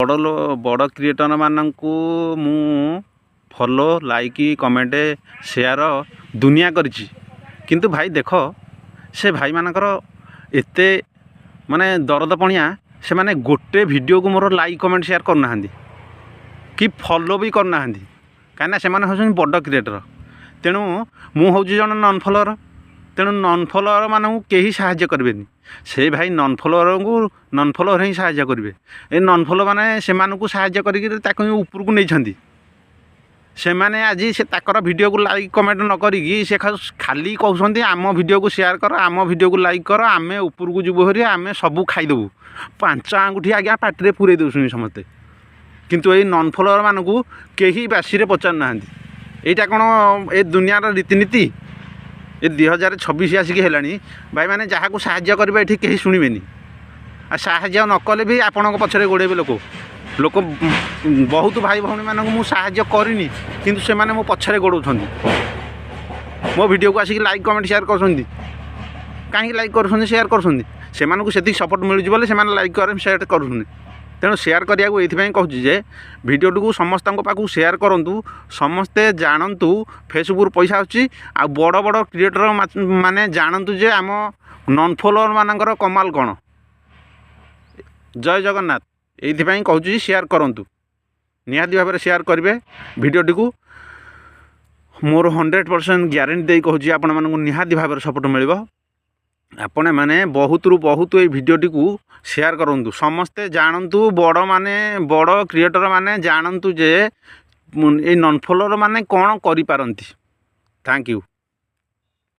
ବଡ଼ ବଡ଼ କ୍ରିଏଟର୍ମାନଙ୍କୁ ମୁଁ ଫଲୋ, ଲାଇକ୍, କମେଣ୍ଟ, ସେୟାର ଦୁନିଆ କରିଛି। କିନ୍ତୁ ଭାଇ ଦେଖ, ସେ ଭାଇମାନଙ୍କର ଏତେ ମାନେ ଦରଦ ପଣିଆ, ସେମାନେ ଗୋଟେ ଭିଡ଼ିଓକୁ ମୋର ଲାଇକ୍, କମେଣ୍ଟ, ସେୟାର କରୁନାହାନ୍ତି କି ଫଲୋ ବି କରୁନାହାନ୍ତି। କାହିଁକିନା ସେମାନେ ହେଉଛନ୍ତି ବଡ଼ କ୍ରିଏଟର୍, ତେଣୁ ମୁଁ ହେଉଛି ଜଣେ ନନ୍ ଫଲୋଅର୍। ତେଣୁ ନନ୍ ଫଲୋଅର୍ ମାନଙ୍କୁ କେହି ସାହାଯ୍ୟ କରିବେନି। ସେ ଭାଇ ନନ୍ ଫଲୋଅର୍ଙ୍କୁ ନନ୍ ଫଲୋଅର୍ ହିଁ ସାହାଯ୍ୟ କରିବେ। ଏ ନନ୍ ଫଲୋ ମାନେ ସେମାନଙ୍କୁ ସାହାଯ୍ୟ କରିକି ତାକୁ ହିଁ ଉପରକୁ ନେଇଛନ୍ତି। ସେମାନେ ଆଜି ସେ ତାଙ୍କର ଭିଡ଼ିଓକୁ ଲାଇକ୍, କମେଣ୍ଟ ନ କରିକି ସେ ଖାଲି କହୁଛନ୍ତି, ଆମ ଭିଡ଼ିଓକୁ ସେୟାର କର, ଆମ ଭିଡ଼ିଓକୁ ଲାଇକ୍ କର, ଆମେ ଉପରକୁ ଯିବୁ ହେରି, ଆମେ ସବୁ ଖାଇଦେବୁ। ପାଞ୍ଚ ଆଙ୍ଗୁଠି ଆଜ୍ଞା ପାଟିରେ ପୁରେଇ ଦେଉଛନ୍ତି ସମସ୍ତେ, କିନ୍ତୁ ଏଇ ନନ୍ ଫଲୋଅର୍ ମାନଙ୍କୁ କେହି ବାସିରେ ପଚାରୁନାହାନ୍ତି। ଏଇଟା କ'ଣ ଏ ଦୁନିଆର ରୀତିନୀତି? ଏ 2026 ଆସିକି ହେଲାଣି ଭାଇମାନେ, ଯାହାକୁ ସାହାଯ୍ୟ କରିବେ ଏଠି କେହି ଶୁଣିବେନି। ଆଉ ସାହାଯ୍ୟ ନ କଲେ ବି ଆପଣଙ୍କ ପଛରେ ଗୋଡ଼େଇବେ ଲୋକ। ଲୋକ ବହୁତ ଭାଇ ଭଉଣୀମାନଙ୍କୁ ମୁଁ ସାହାଯ୍ୟ କରିନି, କିନ୍ତୁ ସେମାନେ ମୋ ପଛରେ ଗୋଡ଼ଉଛନ୍ତି, ମୋ ଭିଡ଼ିଓକୁ ଆସିକି ଲାଇକ୍, କମେଣ୍ଟ, ସେୟାର କରୁଛନ୍ତି। କାହିଁକି ଲାଇକ୍ କରୁଛନ୍ତି, ସେୟାର କରୁଛନ୍ତି? ସେମାନଙ୍କୁ ସେତିକି ସପୋର୍ଟ ମିଳୁଛି ବୋଲି ସେମାନେ ଲାଇକ୍ କରେ, ସେୟାର କରୁଛନ୍ତି। ତେଣୁ ସେୟାର କରିବାକୁ ଏଇଥିପାଇଁ କହୁଛି ଯେ ଭିଡ଼ିଓଟିକୁ ସମସ୍ତଙ୍କ ପାଖକୁ ସେୟାର କରନ୍ତୁ, ସମସ୍ତେ ଜାଣନ୍ତୁ ଫେସବୁକ୍ରୁ ପଇସା ଆସୁଛି। ଆଉ ବଡ଼ ବଡ଼ କ୍ରିଏଟର୍ ମାନେ ଜାଣନ୍ତୁ ଯେ ଆମ ନନ୍ ଫଲୋଅର୍ ମାନଙ୍କର କମାଲ କ'ଣ। ଜୟ ଜଗନ୍ନାଥ। ଏଇଥିପାଇଁ କହୁଛି ସେୟାର କରନ୍ତୁ, ନିହାତି ଭାବରେ ସେୟାର କରିବେ ଭିଡ଼ିଓଟିକୁ। ମୋର 100% ଗ୍ୟାରେଣ୍ଟି ଦେଇ କହୁଛି, ଆପଣମାନଙ୍କୁ ନିହାତି ଭାବରେ ସପୋର୍ଟ ମିଳିବ। ଆପଣମାନେ ବହୁତରୁ ବହୁତ ଏଇ ଭିଡ଼ିଓଟିକୁ ସେୟାର କରନ୍ତୁ, ସମସ୍ତେ ଜାଣନ୍ତୁ, ବଡ଼ମାନେ, ବଡ଼ କ୍ରିଏଟର୍ ମାନେ ଜାଣନ୍ତୁ ଯେ ଏଇ ନନ୍ ଫଲୋଅର୍ ମାନେ କ'ଣ କରିପାରନ୍ତି। Thank you.